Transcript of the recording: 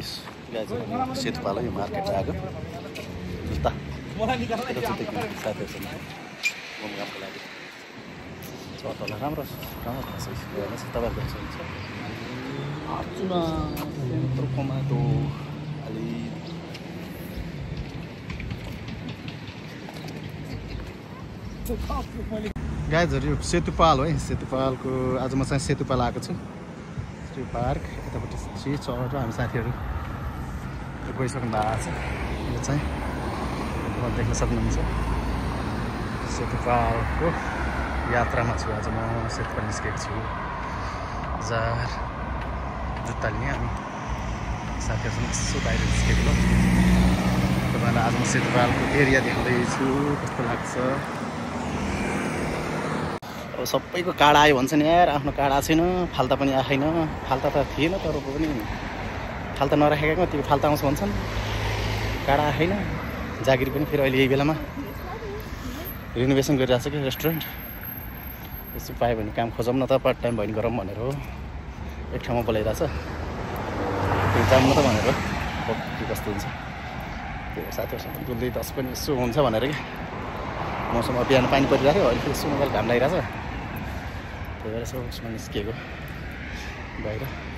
सेतो पालो यो मार्केट आएको जुत्ता साथीहरूसँग घुमघामको लागि चटला राम्रो राम्रो खास तपाईँहरूको हुन्छ अर्जुन टोमाटो अलि गाइजहरू यो सेतुपाल हो है सेतुपालको आज म चाहिँ सेतुपाल आएको छु त्यो पार्क यतापट्टि चौर हामी साथीहरू गइसक्नु भएको छ यो चाहिँ देख्न सक्नुहुन्छ सेतुपालको यात्रामा छु आज म सेतुपाल निस्केको छु बजार जुत्ता लिने हामी साथीहरूसँग यसो बाहिर निस्केको ल तपाईँलाई आज म सेतुपालको एरिया देखाउँदैछु कस्तो लाग्छ अब सबैको कार्ड आयो भन्छ नि यार आफ्नो कार्ड आएको छैन फाल्ता पनि आएको छैन फाल्ता त थिएन तर पनि फाल्ता नराखेको त्यो फाल्ता आउँछ भन्छन् कार्ड आएको छैन जागिर पनि फेरि अहिले यही बेलामा रिनोभेसन गरिरहेको छ कि रेस्टुरेन्ट यसो पायो भने काम खोजौँ न त पार्ट टाइम भयो भने गरौँ भनेर हो एक ठाउँमा बोलाइरहेछ त्यो जाऊँ न त भनेर के कस्तो हुन्छ त्यो साथीहरूसँग डुल्दै दस पनि यसो हुन्छ भनेर कि मौसममा बिहान पानी परिरहेको अहिले यसो मोबाइल घाम लागिरहेछ त्यही भएर यसो उसमा निस्किएको बाहिर